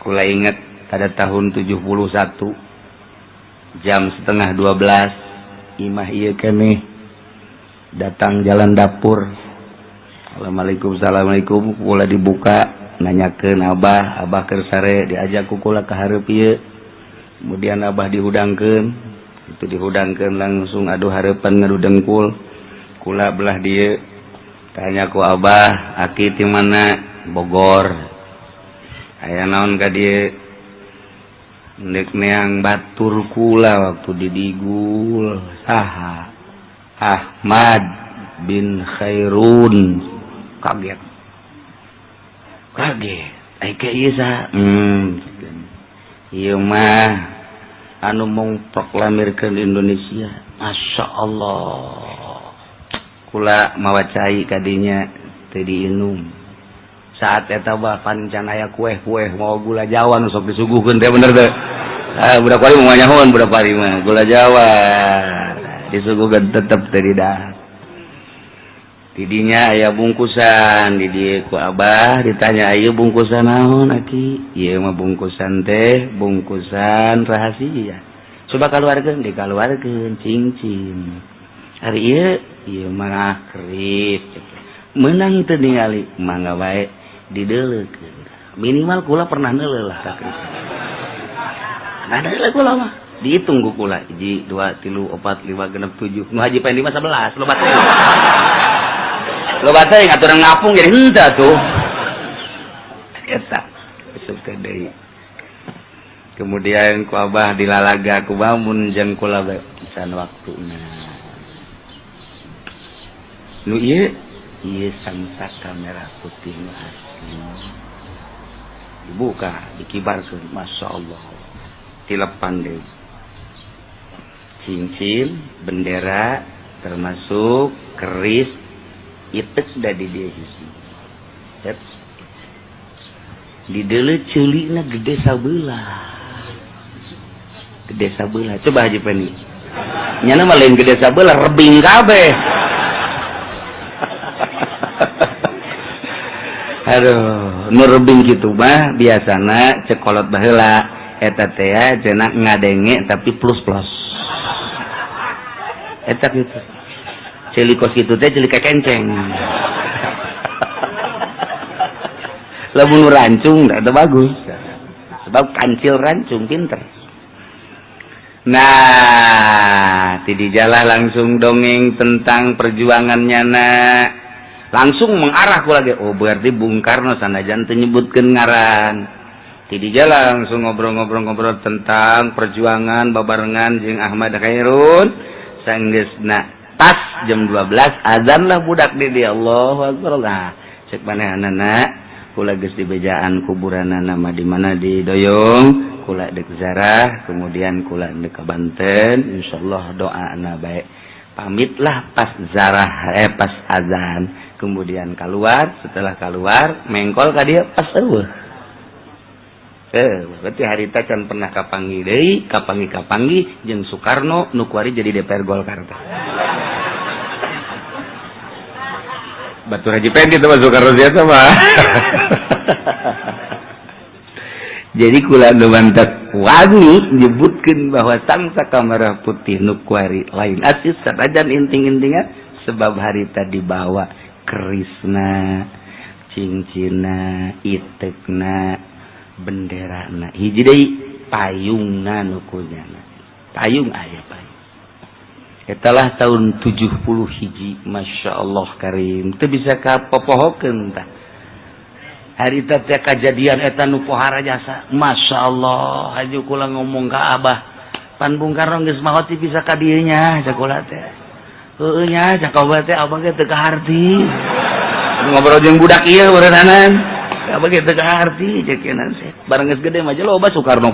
Kula inget pada tahun 71 jam setengah 12 imah ieu keneh datang jalan dapur. Assalamualaikum, assalamualaikum. Kula dibuka, nanyakeun Abah, Abah keur sare, diajak ku kula ka hareup ieu. Kemudian Abah dihudangkeun, itu dihudangkeun langsung aduh hareupan ngadu dengkul. Kula belah dieu, tanya ku Abah, "Aki ti mana?" "Bogor." "Aya naon ka dieu?" "Ndek neang batur kula waktu didigul." "Saha?" "Ahmad bin Khairun." Kaget, kaget. Ai ke ieu saha? Ieu mah anu mengproklamirkeun Indonesia. Masya Allah, kula mawa cai kadinya teu diinum. Saat eta bah pan can aya kue-kue, mau gula Jawa nu sok disuguhkeun teh, bener teh? Ah, budak kuari mau nyahoan, budak kuari mah gula Jawa disuguhkeun tetep teu didahar. Tidinya aya bungkusan di dieu, ku Abah ditanya, "Ieu bungkusan naon, Aki?" "Ieu mah bungkusan teh bungkusan rahasia." "Coba kaluarkeun." Dikaluarkeun cincin. "Ari ieu?" "Ieu mah keris." "Meunang teu ningali?" "Mangga bae." Dideleukeun, minimal kula pernah neuleuh lah ka keris. Nah, deuleuh kula mah dihitung ku kula, hiji, dua, tilu, opat, lima, genep, tujuh. Nu Haji Pendi mah 11, loba teuing, loba teuing aturan ngapung jadi henteu tuh. Eta asup teh deui. Kemudian ku Abah dilalaga ku bangun jeung kula bae can waktuna. "Nu ieu?" "Ieu Sang Saka Merah Putih nu asli." Dibuka, dikibarkeun, Masya Allah, tilepan deui cincin, bendera, termasuk keris itek da di dieu hiji. Set. Dideuleu ceulina gede sabelah, gede sabelah. Coba Haji Pendi, nyana mah lain gede sabelah, rebing kabeh. Aduh, nu rebing kitu mah biasana cek kolot baheula eta teh cenah ngadenge tapi plus plus. Eta kitu ceuli kos kitu teh ceuli kekenceng. Lamun rancung da bagus, sebab kancil rancung pinter. Nah, ti jalan langsung dongeng tentang perjuangannya na langsung mengarah ku lagi. Oh, berarti Bung Karno sanajan teu nyebutkeun ngaran. Ti jalan langsung ngobrol-ngobrol-ngobrol tentang perjuangan babarengan jeung Ahmad Khairun. Sanggeusna tas jam 12 azan lah budak di dia, Allahu akbar. Nah, cek manehanana kula geus dibejaan kuburanana mah di mana di Doyong, kula dek zarah, kemudian kula dek ka Banten, insyaallah doana bae. Pamitlah pas zarah, pas azan, kemudian keluar. Setelah keluar mengkol ka dia pas eueuh. Berarti harita can pernah kapanggih deui, kapanggih kapanggih jeung Soekarno nu kuari jadi DPR Golkar teh. Batur Haji Pendi teh Soekarno sia mah. Jadi kula nu mantak wani nyebutkeun bahwa Sang Saka Merah Putih nu kuari lain asis sanajan inting-intingan, sebab harita dibawa kerisna, cincina, itekna, benderana, hiji deui payungna nu kunyana. Payung aya payung. Etalah tahun 70 hiji, Masya Allah karim, teu bisa kapopohokeun tah. Harita teh kajadian eta nu pohara jasa. Masya Allah, haju kula ngomong ka Abah, "Pan Bung Karno geus maot bisa ka dieu nya?" Cak kula teh. "Heueuh nya," cak Abah teh, "abah ge teu kaharti." Ngobrol jeung budak ieu beurenanan. "Abah ge teu kaharti," cek teh. Bareng geus gede mah loba Soekarno.